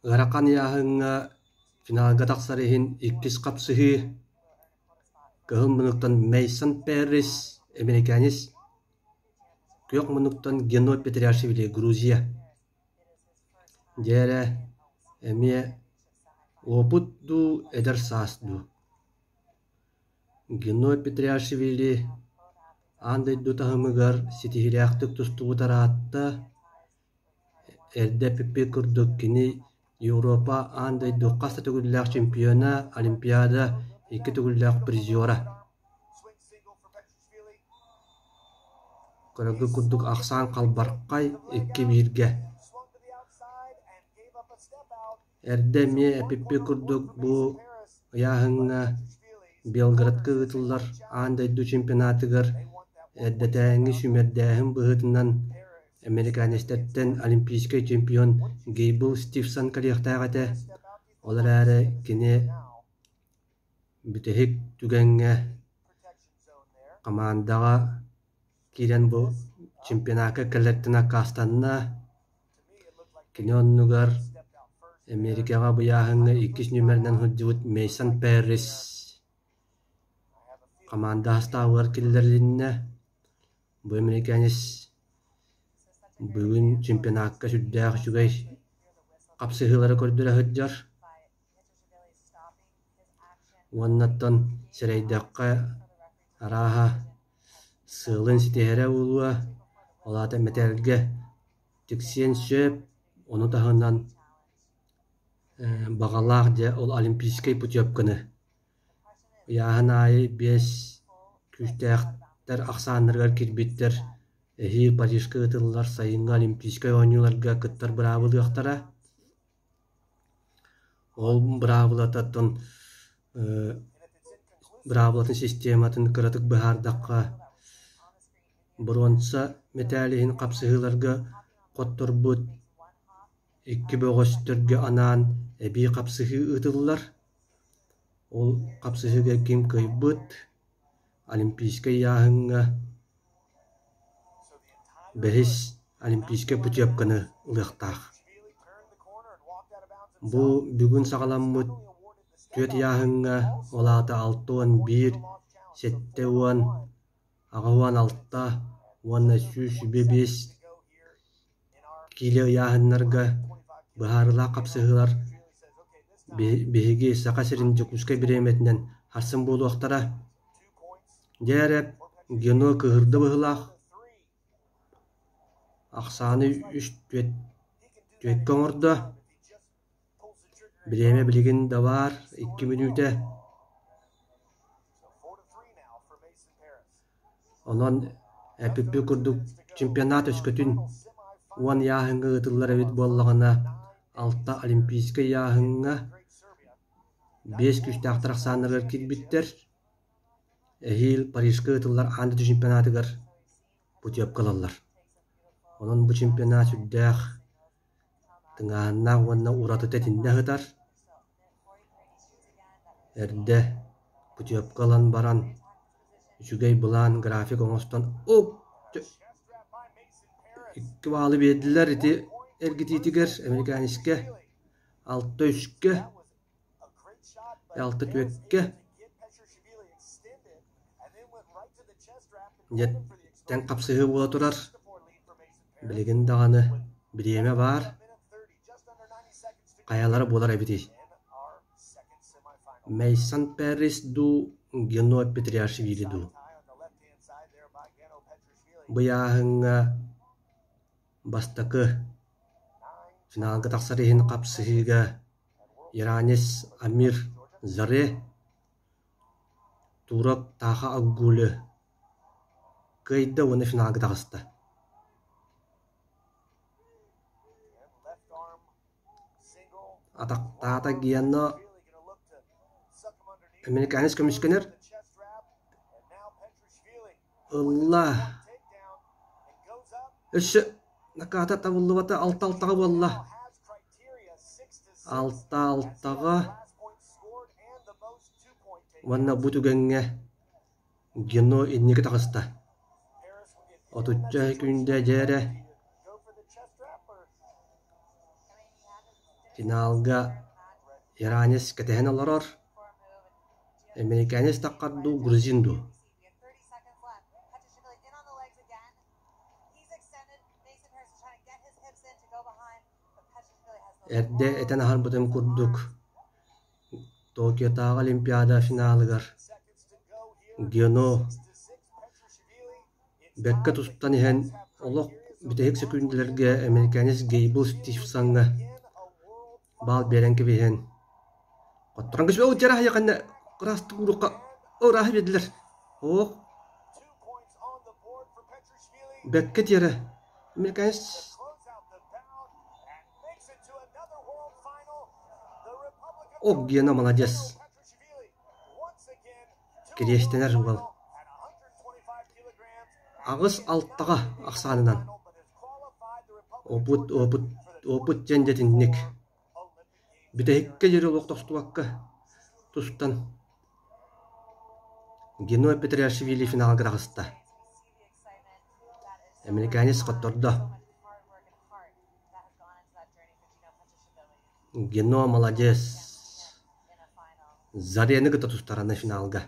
Ыарахан ыйааһыҥҥа финалга тахсар иһин иккис хапсыһыы Кыһыл муннуктан Мейсон Перрис, американец, күөх муннуктан Гено Петриашвили, Грузия. Дьэ эрэ, эмиэ уопут дуу, эдэр саас дуу? Гено Петриашвили аан дойду таһымыгар ситиһиилээхтик тустубут ыраатта, Эрдэ эппиппит курдук, кини Европа, аан дойду хас да төгүллээх чемпиона, Олимпиада икки төгүллээх призера. Көрөргүт курдук ахсаан халбархай икки бииргэ. Эрдэ эмиэ эппиппит курдук бу ыйааһыҥҥа Белгородка ыытыллар аан дойду чемпионатыгар эрдэтээҥҥи сүүмэрдээһин быһыытынан американецтэртэн олимпийскай чемпион Гейбл Стивсон кэлиэхтээх этэ, ол эрээри кини бүтэһик түгэҥҥэ хамаандаҕа киирэн бу чемпионакка кэлэртэн аккаастанна. Кини оннугар Эмиэрикэҕэ быйааһыҥҥа иккис нүөмэринэн сылдьыбыт Мейсон Перрис хамаанда састаабыгар киллэрилиннэ. Бу американец бүгүн чемпионакка сүрдээх үчүгэй хапсыһыылары көрдөрө сылдьар. Уоннаттан сэрэйдэххэ, арааһа, сыалын ситиһэрэ буолуо, ол аата мэтээлгэ тиксиэн сөп, ону таһынан баҕалаах дьэ ол олимпийскай путевканы ыйааһын аайы биэс күүстээхтэр ахсааннарыгар киирбиттэр эһиил Парижка ыытыллар сайыҥҥы Олимпийскай оонньууларга кыттар быраабы ылыахтара. Ол быраабылатыттан быраабылатын систематын кыратык быһаардахха, боруонса мэтээл иһин хапсыһыыларга хотторбут икки бөҕөстөргө анаан эбии хапсыһыы ыытыллар. Ол хапсыһыыга ким кыайбыт, Олимпийскай ыйааһыҥҥа бэһис олимпийскай путевканы ылыахтаах. Бу бүгүн саҕаламмыт түөрт ыйааһыҥҥа, ол аата 61, 70, 86 уонна 125 киилэ ыйааһыннарга быһаарыылаах хапсыһыылар биһиги Саха сирин Дьокуускай бириэмэтинэн сарсын буолуохтара. Дьэ эрэ, Гено кыыһырда быһыылаах, ахсааны үс түөрт түөрткэ оҥордо. Бириэмэ билигин да баар, икки мүнүүтэ. Онон эппиппит курдук чемпионат өскөтүн уон ыйааһыҥҥа ыытыллар эбит буоллаҕына, алта олимпийскай ыйааһыҥҥа биэс күүстээхтэр ахсааннарыгар киирбиттэр. Эһиил Парижка ыытыллар аан дойду чемпионатыгар путевка ылаллар. Онон бу чемпионат сүрдээх тыҥааһыннаах уонна уратыта итиннэ сытар. Эрдэ путевка ылан баран үчүгэй былаан график оҥостон икки баалы биэрдилэр ити эргитиитигэр американецка алта үскэ алта түөккэ дьэ тэҥ хапсыһыы буола турар билигин даҕаны бириэмэ баар хайалара буолар эбитий Мейсон Перрис дуу Гено Петриашвили дуу Быйааһыҥҥа бастакы финалга тахсар иһин хапсыһыыга иранец Амир Заре турок Таха Акгулы кыайда уонна финалга таҕыста. Атахтаата Гено американец көмүскэнэр Ылла. Өссө накаата табыллыбата алта алтаҕа буолла. Алта алтаҕа уонна бу түгэҥҥэ Гено инники таҕыста. Отучча күндэ дьээрэ. Финалга иранец кэтэһэн олорор, американец таххар дуу, грузин дуу? Эрдэ этэн аһарбытым курдук, Токиотааҕы Олимпиада финалыгар Гено бэккэ тустан иһэн олох бүтэһик сөкүүндэлэргэ американец Гейбл Стивсоҥҥа баал биэрэн кэбиһэн хотторон кэбиспит дьэ ханна ыраастык ууруохха ырааһы биэрдилэр оох бэккэ тиэрэ американец Ок Гена молодец Кириэстэнэр уол 8-6-ҕа ахсаанынан Опыт, опыт, опыт диэн дьэ итинник Бүтэһиккэ диэри олох тохтубакка тустан Геной Петриашвили финалга таҕыста. Американец хоттордо. Гено молодец! Зарены кытта тустар аны финалга.